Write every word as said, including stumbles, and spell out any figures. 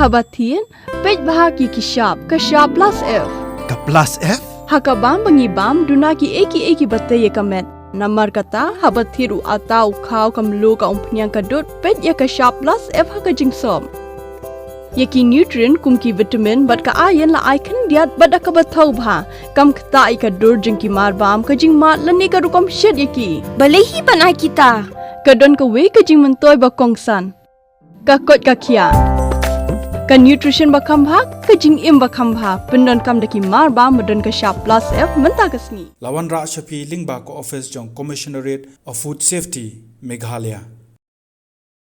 Haba thied, peit bha ki ki shap, ka shap plus F. Ka plus F? Ha ka bam ba ngi bam, duna ki ei ki ei ki ba tei ïa ka met. Namar kata, haba thied u ata, u khaw, ka mluh, ka umphniang, ka dud, peit ïa ka shap plus F ha ka jingsop. Ïa ki nutrient kum ki vitamin bad ka iron la ai khyndiat bad da kaba thaw bha. Kam ktah ïa ka dur jong ki mar bam, ka jingmad lane ka rukom shet ïa ki. Balei hi ban ai kita? Ka don kawei ka jingmyntoi ba kongsan. Ka koit ka khiah. Ka nutrition ba kham bha, ka jingim ba kham bha. Pyndonkam da ki mar bam ba don ka shap plus F mynta ka sngi. La wanrah sha phi lyngba ka office jong Commissionerate of Food Safety, Meghalaya.